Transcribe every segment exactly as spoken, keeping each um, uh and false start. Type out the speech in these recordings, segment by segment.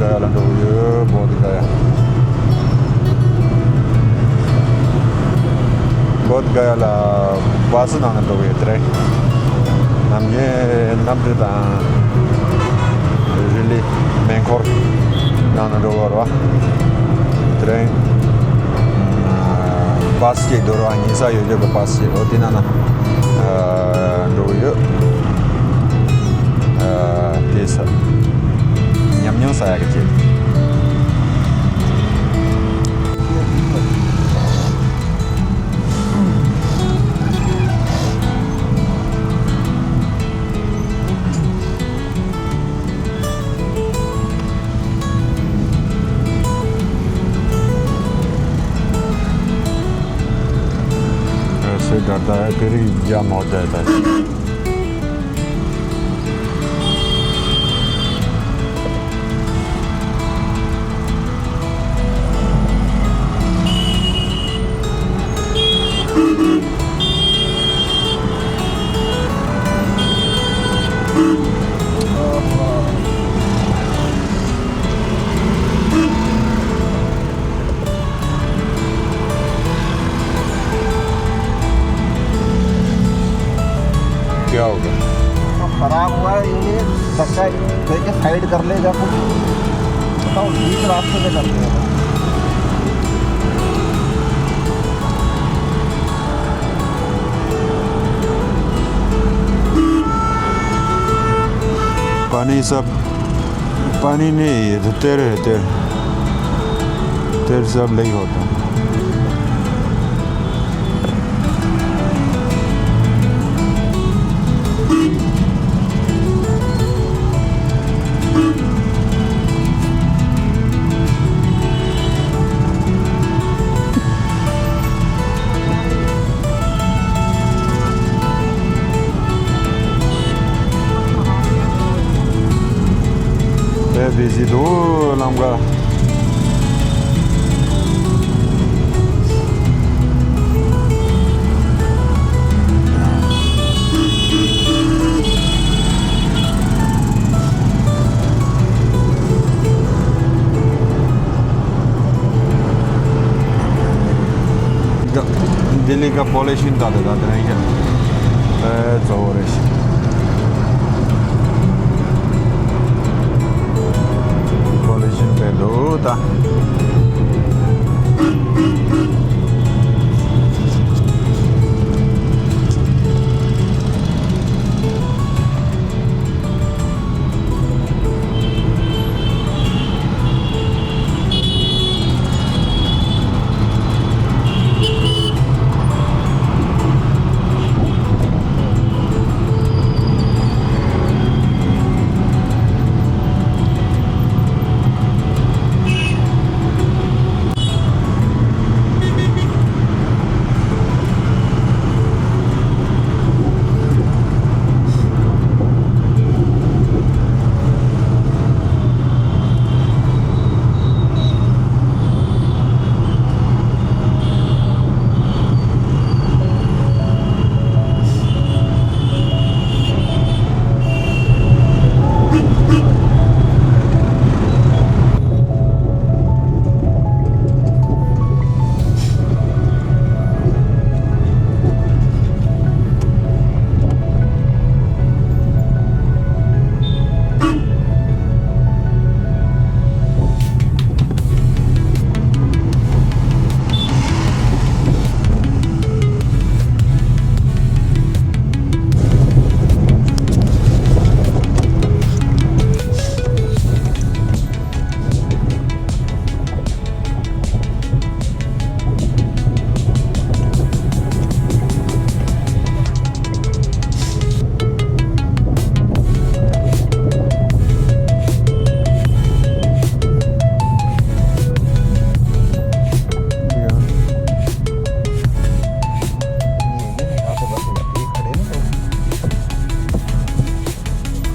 ག་ཡ་ལ་འགྲོ་གི་ཡོད། བོད་ག་ཡ། བོད་ག་ཡ་ལ་བ་སི་ནང་ལ་འགྲོ་གི་ཡོད་དེ་རེད། ནམ་རྒྱུན་གནམ་གྲུ་དང་རི་ལི་མེ་འཁོར་ནང་ལ་འགྲོ་གི་ཡོད་རེད་བ། དེ་རིང་བ་སི་ཅིག་འདུག་ར། ཉལ་ས་ཡོད་རྒྱུ་གི་བ་སི་ཅིག་འོ་དེ་ནང་ན་འགྲོ་གི་ཡོད། དེ་ས་ཉམས་མྱོང་ས་ཡག་གི་ཅིག ऐसे डरता है, फिर ही जा मौत जाता है। क्या होगा? खराब हुआ है, इन्हें धक्का दे के साइड कर लेगा कुछ, बताओ, बीच रास्ते में कर देगा। पानी सब, पानी नहीं है, तो तेरे है, तेरे, तेरे सब नहीं होता। དཔེ་བི་ཟི་འདུག་ལམ་ཁ། दिल्ली का पॉल्यूशन ད་ལྟ་ད་ལྟ་རེད་ཤག་ཨེ་གཙོ་བོ་རེད་ཤག་པོལ་ཡུ་ཤན་དཔེ་འདུག་ད།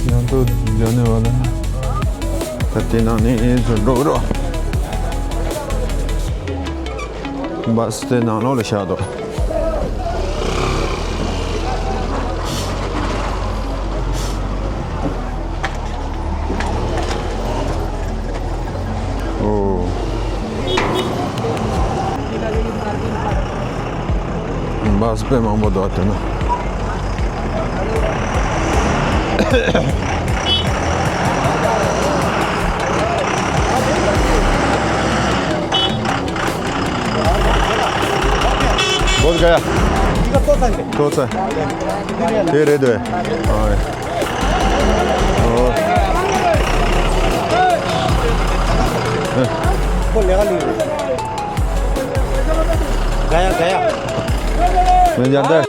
यहाँ तो जाने वाला है। ད་དེ་ནང་ནས་ཚུར་འགྲོ་རོགས། བ་སི་དེ་ནང་ལོགས་ལ་བཞག་འདུག་བཱས་དཔེ་མང་པོ་འདུག་དེ་ན། बहुत गया। तो सर। ये रे दो है। हाँ। और। बोलेगा नहीं। गया, गया। मैं जानता है।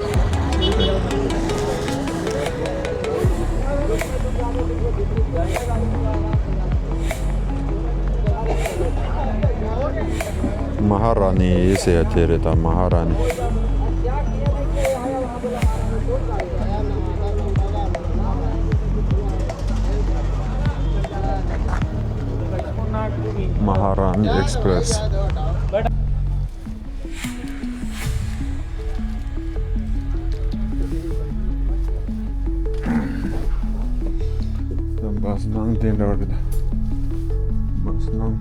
महारानी ये से तेरे था महारानी। महारानी एक्सप्रेस। ད་བཱས་ནང་དེ་འདྲ་བ་རེད། ད་བཱས་ནང་།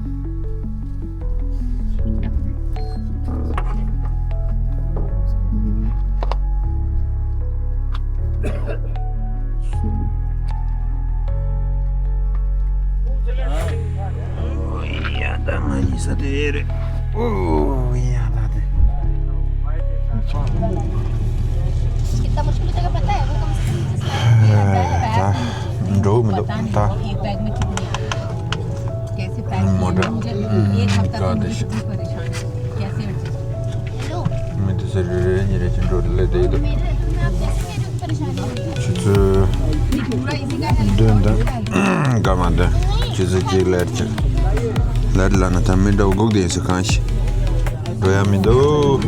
ཡ་ད་ང་གཉིས་ས་དེ་རེད། ཨོ་ཡ་ད་དེ། कितना मुश्किल हो जाएगा पता है? वो कम से कम नीचे slide पे आता है, bag में। ད་འགྲོ་མི་འདུག་ད། एक बैग में कितनी आ रही है? कैसे पैक किया? मुझे एक हफ्ता से मुझे कितनी परेशानी है। कैसे adjust? हेलो। མི་དེ་ཚོ་རེ་རེ་གཉིས་རེ་གཅིག་འགྲོ་ལས་བསྡད་འདུག་ཆུ་ཚོད་བདུན་དང་སྐར་མ་བདུན། ཆུ་ཚོད་གཅིག་ལེར་གཅིག་ལེར་ལ་ན་ད་མི་འགྲོ་སྒུག་བསྡད་ཡོད་ས་གང་ཞིག་འགྲོ་ཡ་མི་འདུག་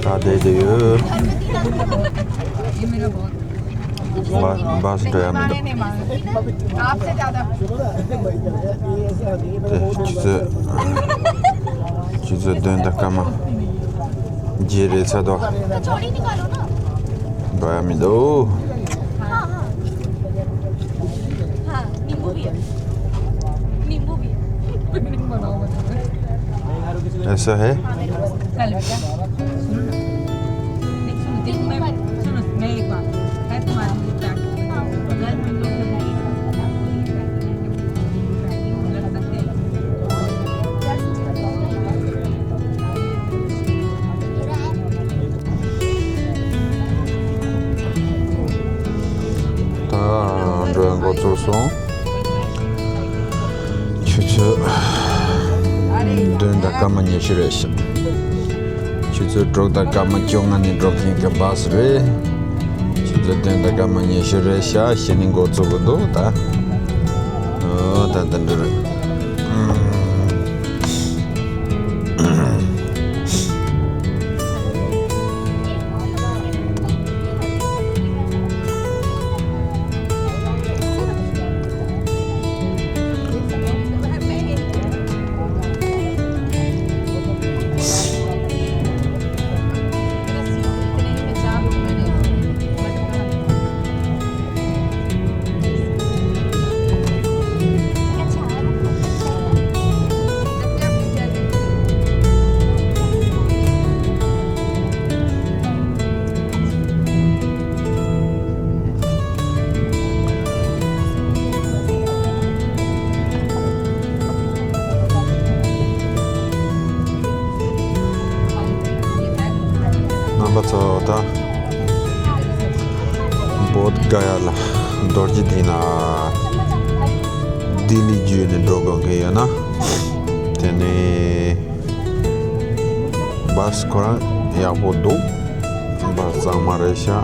ད་བསྡད་བསྡད་ཡོད། ये मेरा बहुत बस འགྲོ་ཡ་མི་འདུག आपसे ज्यादा དེ་ཆུ་ཚོད་ཆུ་ཚོད་བདུན་དང་སྐར་མ་བརྒྱད་རེད་ཚར་དོ། थोड़ी निकालो ना। འགྲོ་ཡ་མི་འདུག हाँ, हाँ। हाँ, नींबू भी है। नींबू भी है। ऐसा है। हाँ, मेरे पास। चल बेटा, सुनो ना। देख, सुनो, देख, मैं, सुनो, मैं एक बात, मैं तुम्हारे लिए पैक कर दूँ। अगर हम लोग ད་འགྲོ་འགོ་ཚུགས་སོང་། ཆུ་ཚོད་བདུན་དང་སྐར་མ་ཉི་ཤུ་རེད་ཤག་ཆུ་ཚོད་དྲུག་དང་སྐར་མ་བཅོ་ལྔ་ནས་འགྲོ་མཁན་གྱི་བཱས་རེད། ཆུ་ཚོད་བདུན་དང་སྐར་མ་ཉི་ཤུ་རེད་ཤག་གཞི་ནས་འགོ་བཙུགས་གི་འདུག་ད། ཨོ་ད་འདི་འདྲ་རེད། རྣམ་པ་ཚོ་ད་བོད་ག་ཡ་ལ་རྡོ་རྗེ་གདན་ལ་ལྡི་ལི་བརྒྱུད་ནས་འགྲོ་དགོས་མཁན་ཡོད་ན་དེ་ནས་བཱས་ཁོ་རང་ཡག་པོ་འདུག་བཱས་གཙང་མ་རེད་ཤག་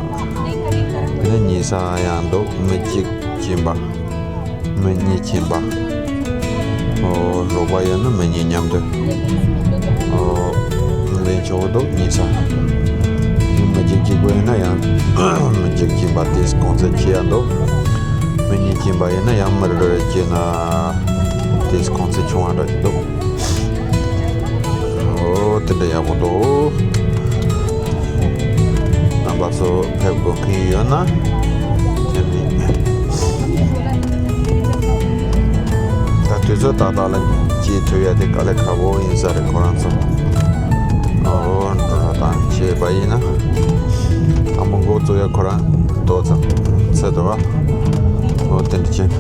དེ་ནས་ཉལ་ས་ཡང་འདུག་མི་གཅིག་ཕྱིན་པ། མི་གཉིས་ཕྱིན་པ། ཨོ་རོགས་པ་ཡོད་ན་མི་གཉིས་མཉམ་དུ། ཨོ་ལེན་ཆོག་འདུག་ཉལ་ས། མི་གཅིག་གཅིག་པོ་ཡིན་ན་ཡང་མི་གཅིག་ཕྱིན་པ་དེས་གོང་ཚད་ཆེ་ཡ་འདུག་མི་གཉིས་ཕྱིན་པ་ཡིན་ན་ཡང་མི་རེ་རེ་ཕྱིན་ན་དེས་གོང་ཚད་ཆུང་བ་འདྲ་ཞིག་འདུག་ཨོ་དེ་འདྲ་ཡག་པོ་འདུག་རྣམ་པ་ཚོ་ཕེབས་དགོས་མཁན་ཡོད་ན་དེ་ནི་ད་དུས་ཚོད་ཏག་ཏག་ལ་སྐྱེལ་ཐུབ་ཡ་དེ་དཀའ་ལས་ཁག་པོ་ཡིན་ས་རེད་ཁོ་རང་ཚོ། ཨོ་འགྲོ་ས་དང་ བྱས་པ་ཡིན་ན། དང་པོ་འགོ་བཙུགས་ཡ་ཁོ་རང་ཏོག་ཙམ་ཚད་དུ་བ། འོ་དེ་འདྲ་བྱས།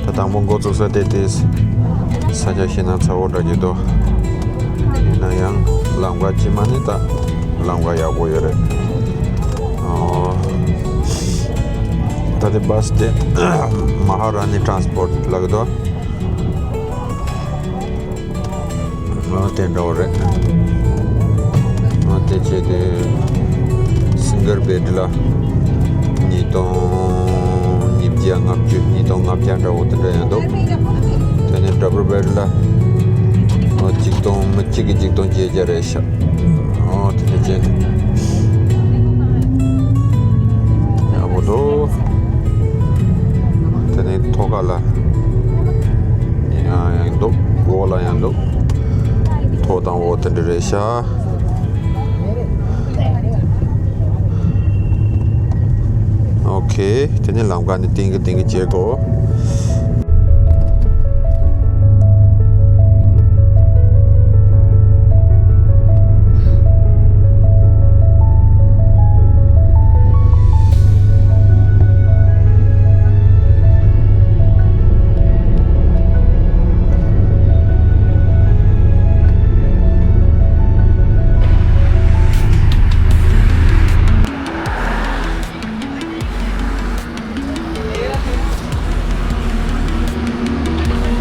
ད་དང་པོ་འགོ་བཙུགས་ས་དེ་དེ་ས་ཆ་ཤིང་ནགས་ཚ་བོ་འདྲ་གྱི་འདུག་ཡིན་ན་ཡང་ལམ་ཁ་ཅི་མ་ནི་ད་ལམ་ཁ་ཡག་པོ་ཡོད་རེད། ཨོ། ད་དེ་བྷ་སི་དེ་མ་ཧ་ར་ནི་ཊ་རན་སི་པོར་ཊི་ལབ་ཀྱི་འདུག་ཨ་དེ་འདྲ་བོ་རེད། ཨ་དེ་བྱས་ཏེ་སིང་གལ་བེ་ཌི་ལ་ཉིས་སྟོང་ཉིས་བརྒྱ་ལྔ་བཅུ་ཉིས་སྟོང་ལྔ་བརྒྱ་འདྲ་བོ་དེ་འདྲ་ཡང་འདུག་དེ་ནས་ཌབ་བལ་བེ་ཌི་ལ་ཨ་ཆིག་སྟོང་མི་གཅིག་གི་ཆིག་སྟོང་བརྒྱད་བརྒྱ་རེད་ཤག་ཨོ་དེ་འདྲ་བྱས་ནས་ཡག་པོ་འདུག་དེ་ནས་ཐོག་ཁ་ལ་ཡང་ཡང་འདུག་འོག་ལ་ཡང་འདུག་ཐོག་དང་འོག་དེ་འདྲ་རེད་ཤག་ཨོ་ཁེ། དེ་ནས་ལམ་ཁ་ནས་ཏིང་གི་ཏིང་གི་བྱེད་དགོས།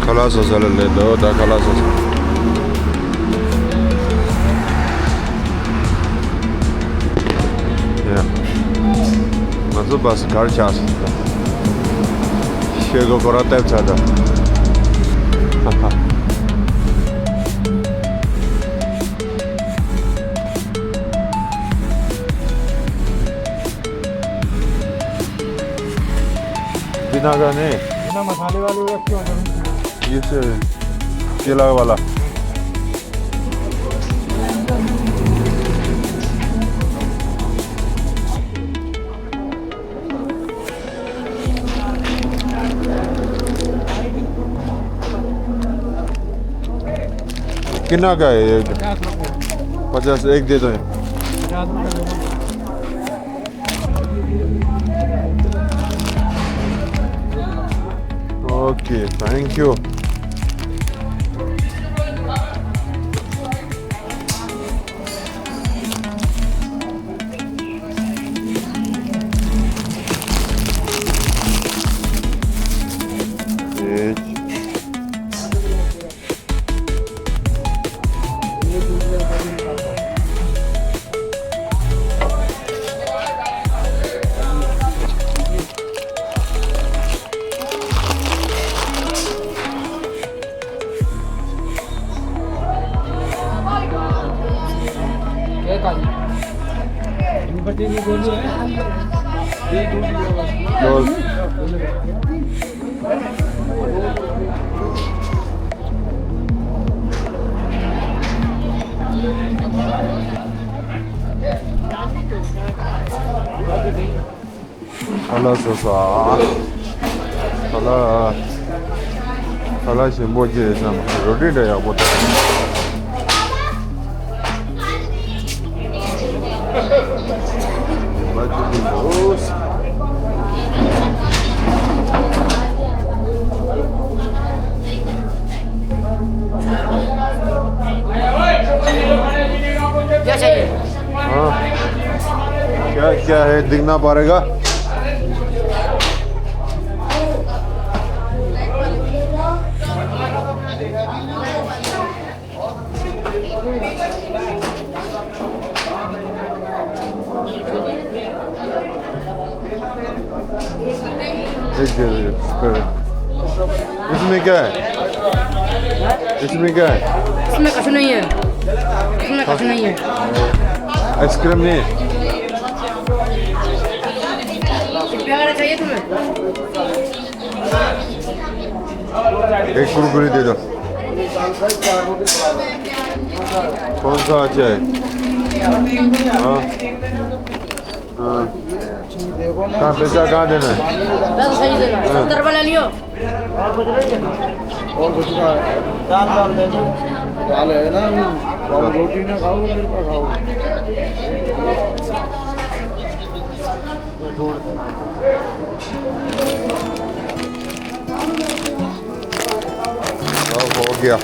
ཁ་ལག་བཟོ་ས་ལ་སླེབས་འདུག་ད་ཁ་ལག་བཟོ་ས། ཡ། ང་ཚོ་བྷ་སི་གར་ཆགས་སོང་། ཤེལ་སྒོ་ཁོ་རང་ལྟེབ་ཚར་འདུག་ཧ་ཧ། बिना का नहीं। बिना मसाले वाले वो अच्छे होते हैं। ये से केला वाला। कितना का है ये? पचास रुपये। पचास, एक दे दो। पचास रुपये। Okay, thank you. ཁ་ལག་བཟོ་ས། ཁ་ལག་ཁ་ལག་ཞིམ་པོ་སྐྱེས་བསམ། རོ་ཏི་འདྲ་ཡག་པོ་འདུག་ཁ་ལག་ཅི་ཞིག་འདུག क्या चाहिए? हाँ। क्या, क्या है? दिखना पड़ेगा। एक दे दो, इसमें क्या है? इसमें क्या है? इसमें कछु नहीं है। इसमें कछु नहीं है। आइसक्रीम नहीं है? कुछ वगैरह चाहिए तुम्हें? एक कुरकुरे दे दो। कौन सा अच्छा है? हाँ। हाँ। कहाँ पैसा कहाँ देना है? दस सही देना। हाँ। सत्तर वाला लियो। और कुछ का है? दाल, दाल दे दो। दाल है ना? खाओ, रोटी ना खाओ, मिर्चा खाओ। अब हो गया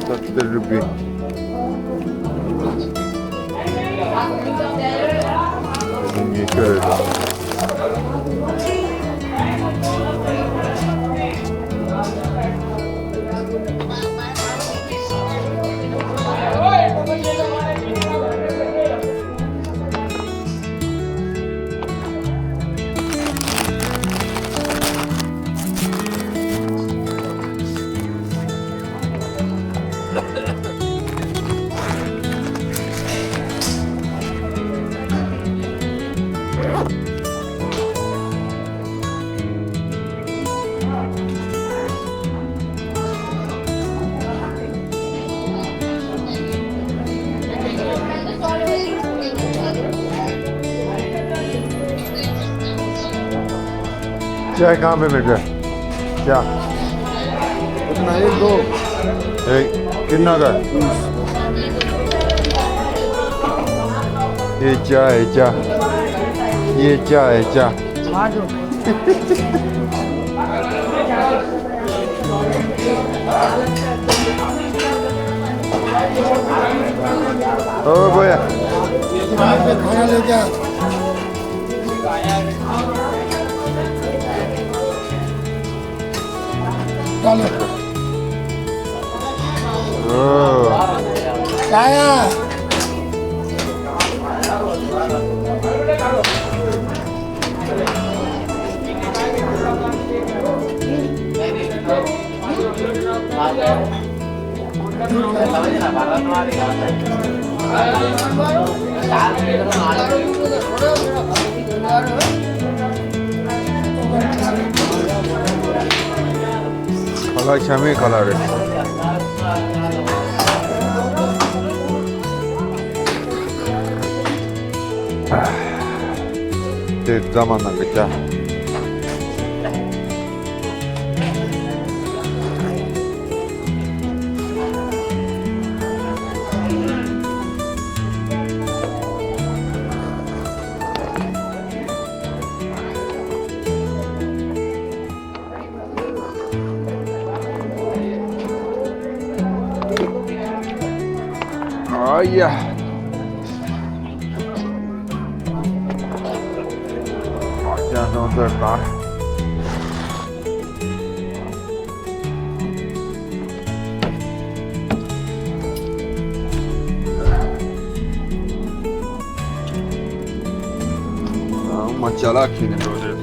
सत्तर रुपये। ये करेगा। चाय कहाँ पे मिल रहा है? क्या? कितना? एक, दो। एक, कितना का? ये क्या है, क्या? ये क्या है, क्या? ओ भैया। खाना लेके आ। चलो। ओ। आया। ཁ་ལག་ཆ་མེད་ཁ་ལག་རེད། དེ་རྫ་མ་ནང་གི་ཇ། ཨ་ཡ། ཨ་ཅག་སོང་ཚར་ད། ཨ་མ་ཅ་ལག་ཁྱེར་ནས་འགྲོ་རེད།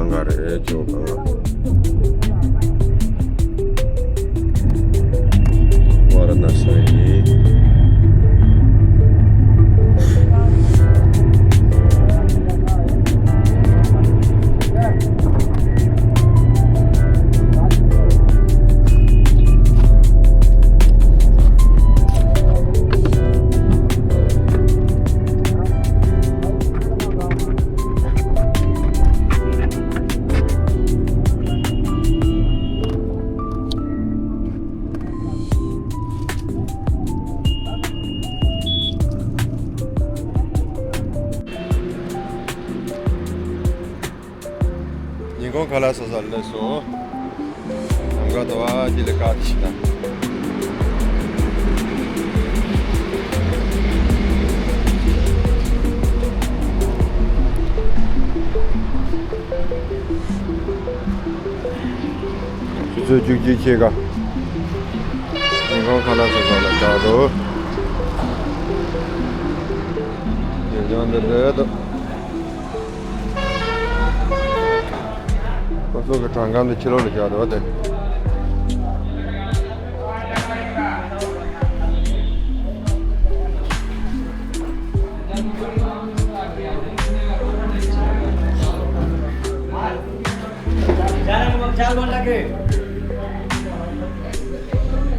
ང་རེད་ཇོ་གང་ལ། ཝཱ་ར་ཎ་སི། ཉིན་གུང་ཁ་ལག་ཟ་ས་སླེབས་སོང་། ནམ་མཁའ་དང་བ་དེ་ལས་ཀ་དེ་ཞིག་དང་། ཆུ་ཚོད་བཅུ་གཅིག་ཕྱེད་ཀ། ཉིན་གུང་ཁ་ལག་ཟ་ས་ལ་བཞག་འདུག། ཉིན་གུང་འདི་འདྲ་འདུག། ཁོ་ཚོ་གི་དྲང་སྒམ་དེ་ཕྱི་ལོགས་ལ་བཞག་འདུག་སྟེ། चार घंटा के।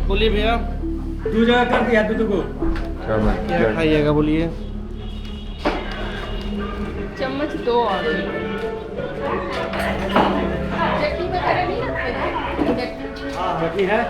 बोलिए भैया। दो जगह कर दिया, दो, दो को। क्या मैं, क्या क्या? खाइएगा, बोलिए। चम्मच दो और। चटनी वगैरह नहीं रखते हैं? चटनी। हाँ, चटनी है।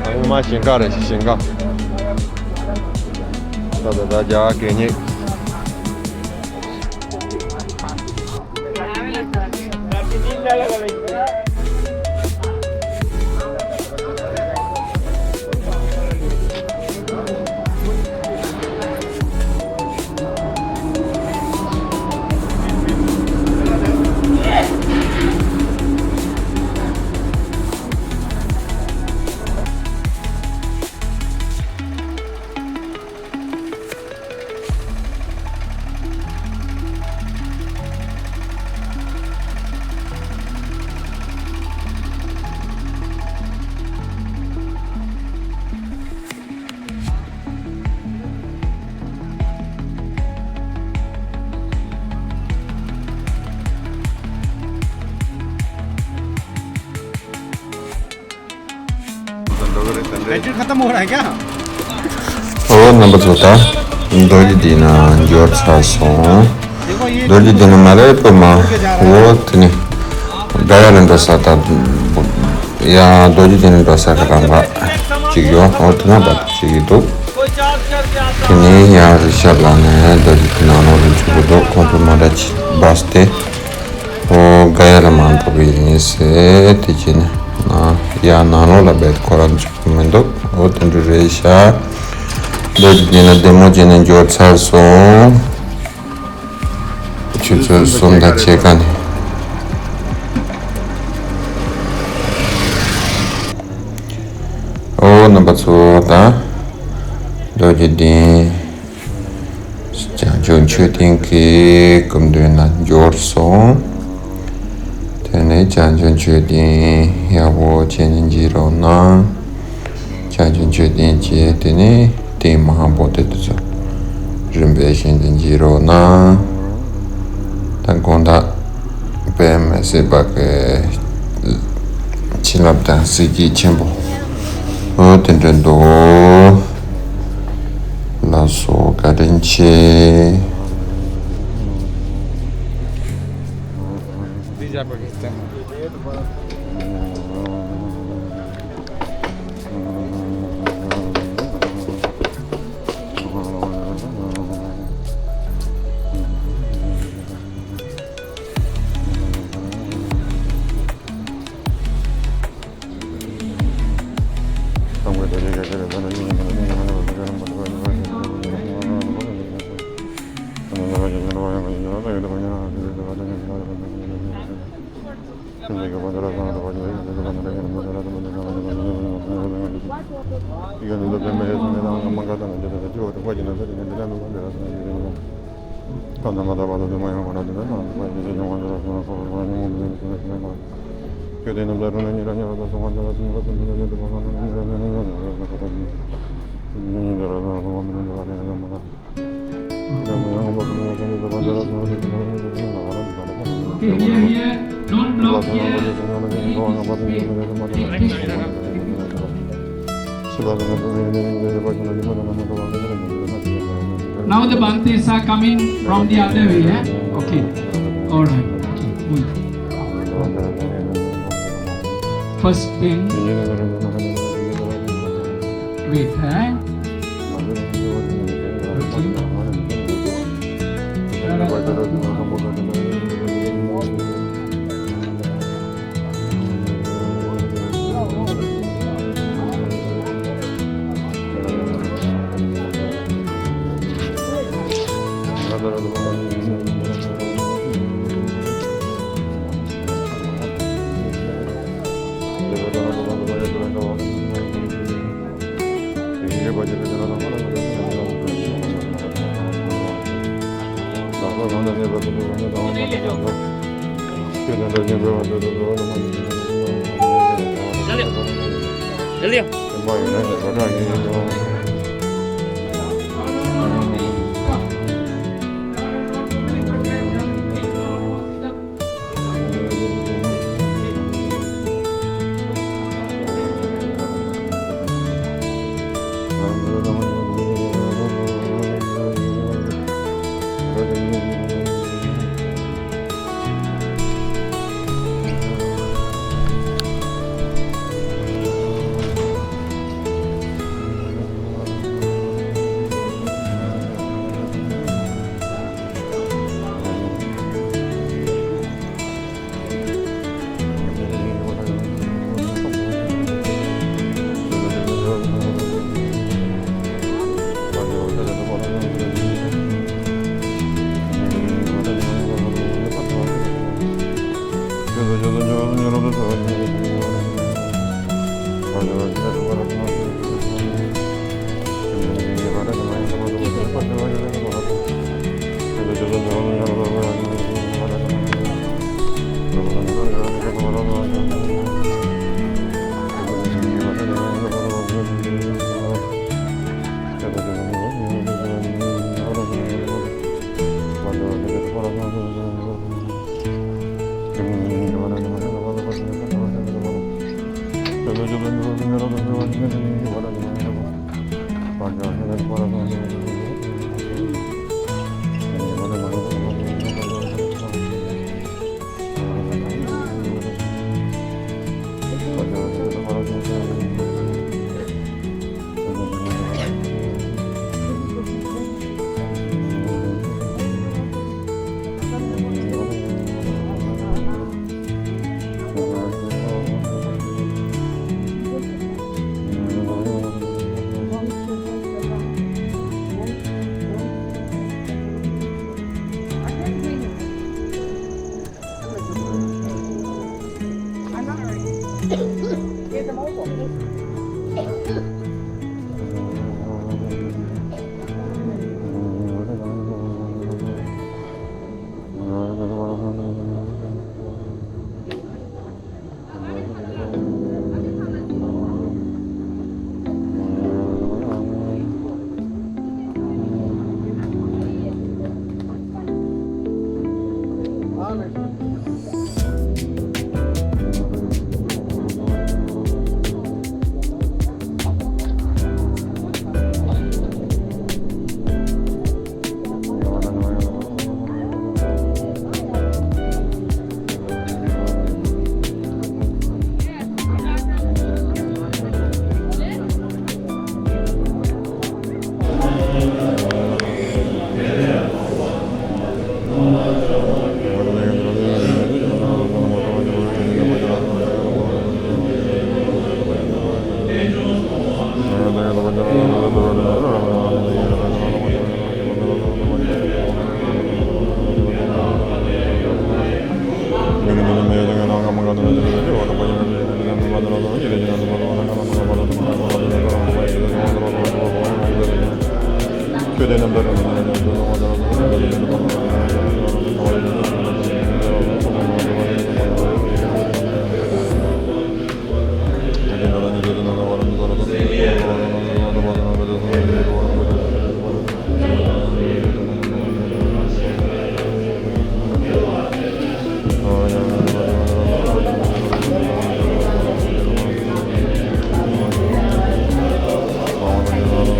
ཨ་ཡོ་མ་ཞིང་ཁ་རེད། ཞིང་ཁ། ད་ད་ད་རྒྱ་གད་སྙིགས། बैटरी खत्म हो रहा है क्या? ཨོ་རྣམ་པ་ཚོ། ད་རྡོ་རྗེ་གདན་ནང་འབྱོར་ཚར་སོང་། རྡོ་རྗེ་གདན་ནང་མ་རེད་པ་མ། འོ་དེ་ནི་ག་ཡ་ལ་འགྲོ་ས་དང་། ཡ་རྡོ་རྗེ་གདན་ནང་འགྲོ་ས་ག་རང་ག་ཅིག་ཡོད། འོ་དེ་ན་བ་ཅིག་ཡོད་འདུག། དེ་ནས་ཡང་རི་ཤབ་ལ་ནས་རྡོ་རྗེ་གདན་ནང་ལོག་ལ་འཇུག་གི་འདུག། ཁོང་ཚོ་མ་འདྲ་ཅིག་བ་སྟེ། ཨོ་ག་ཡ་ལ་མ་འགྲོ་གི་ཡིན་ཟེར། དེ་བྱས་ན་ཡ་ནང་ལོགས་ལ་བེད་ཁོ་རང་འཇུག་གི་མི་འདུག། ཨོ་དེ་འདྲ་རེད་ཤག། འདི་ཡིན་ན་བདེ་མོ་བྱས་ནས་འབྱོར་ཚར་སོང་། ཆུ་ཚོད་གསུམ་དང་ཕྱེད་ཀ་ནས། ཨོ་རྣམ་པ་ཚོ། ད་རྡོ་རྗེ་གདན། བྱང་ཆུབ་མཆོད་རྟེན་གྱི་སྐུ་མདུན་ན་འབྱོར་སོང་། དེ་ནས་བྱང་ཆུབ་མཆོད་རྟེན་ཡག་པོ་བྱས་ནས་མཇལ་རོགས་གནང་། བྱང་ཆུབ་མཆོད་རྟེན་གྱི་དེ་ནས་རྟེན་མ་ཧཱ་བོ་དྷི་དེ་ཚོ་རིམ་པས་བཞིན་དུ་མཇལ་རོགས་གནང་། ད་དགོང་དག་དཔེ་མི་སྲིད་པ་གི་བྱིན་རླབས་དང་གཟི་བརྗིད་ཆེན་པོ། འོ་དེ་འདྲ་འདུག། ལགས་སོ། བཀའ་དྲིན་ཆེ། Okay, here, here. Don't block here. Now the bhantes are coming from the other way, eh? Okay. All right. Okay. Good. First thing. Wait, eh?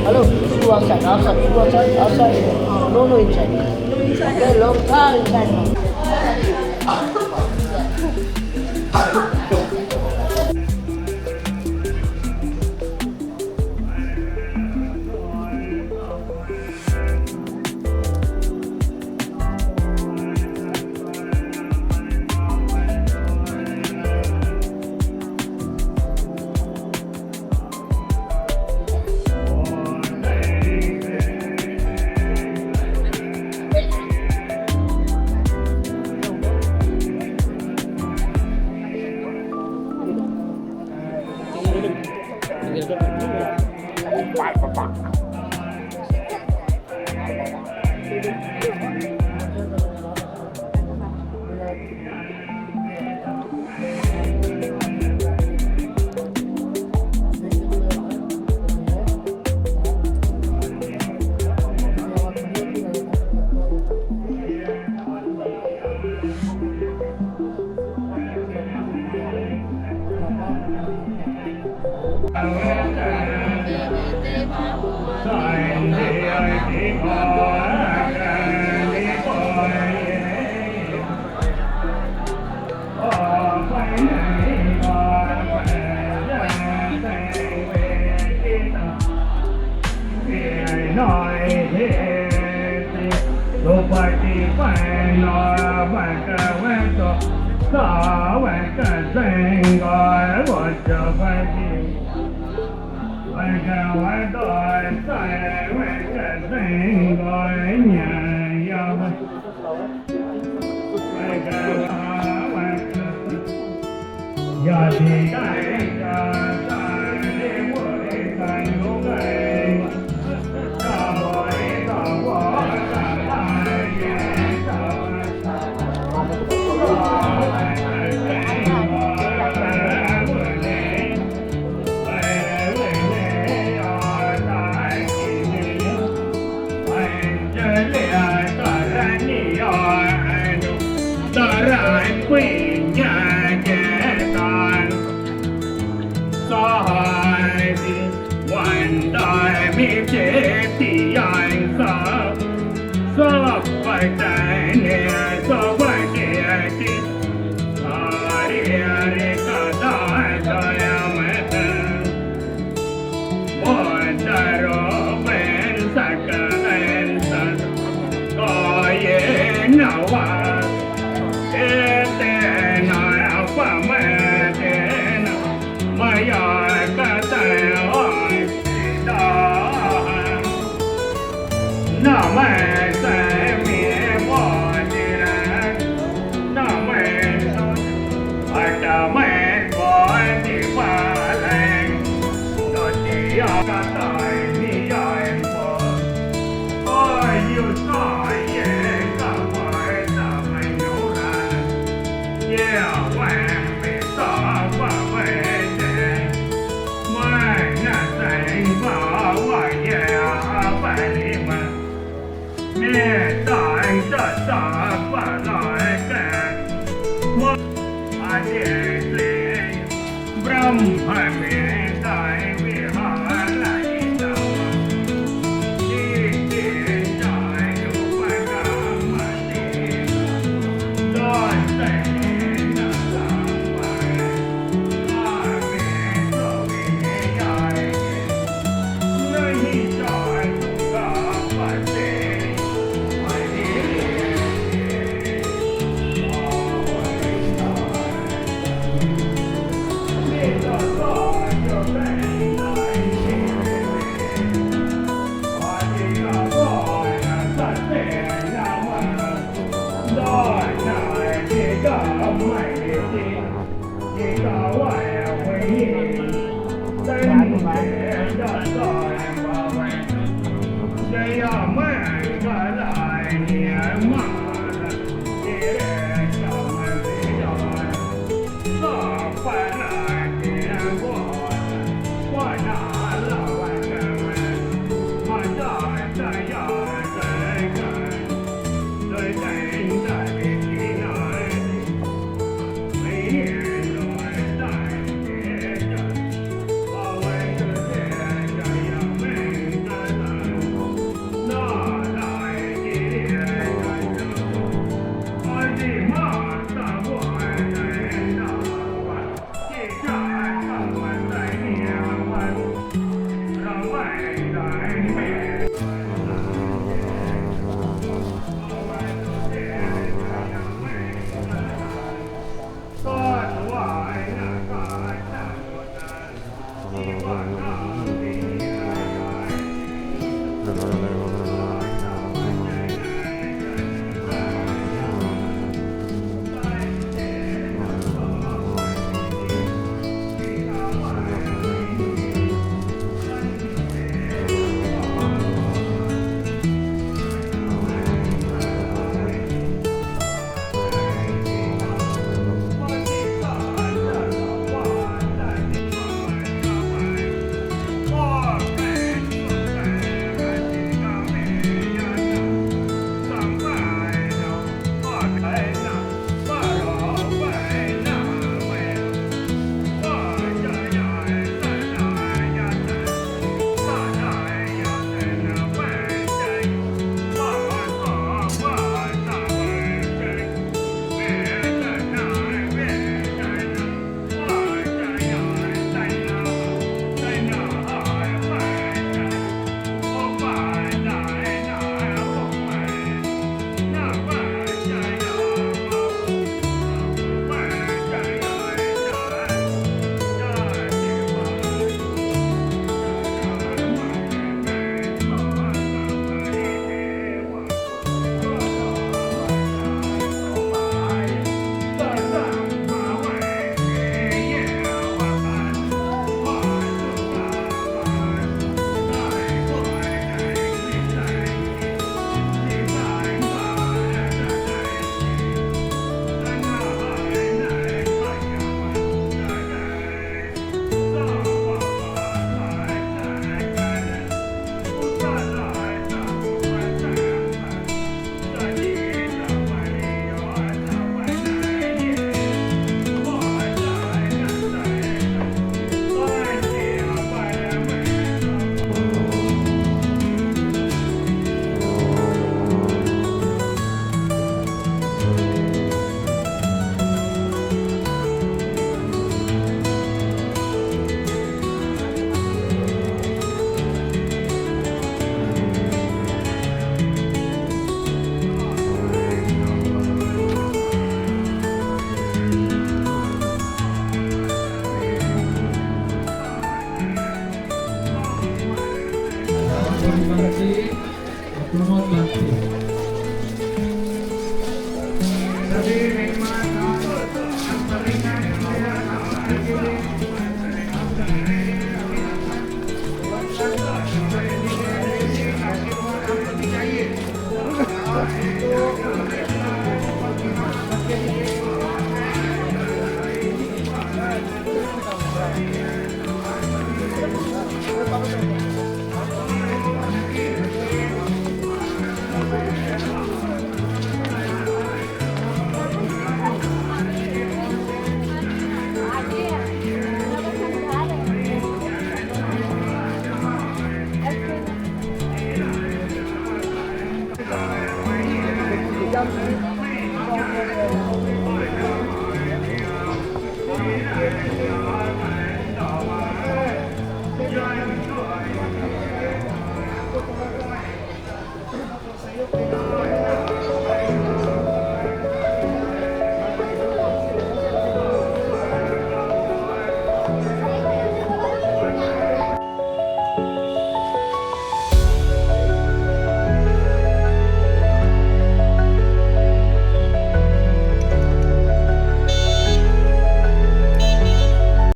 Hello, you outside, outside, you outside, outside. No, no, inside. No, inside. Okay, long time inside now.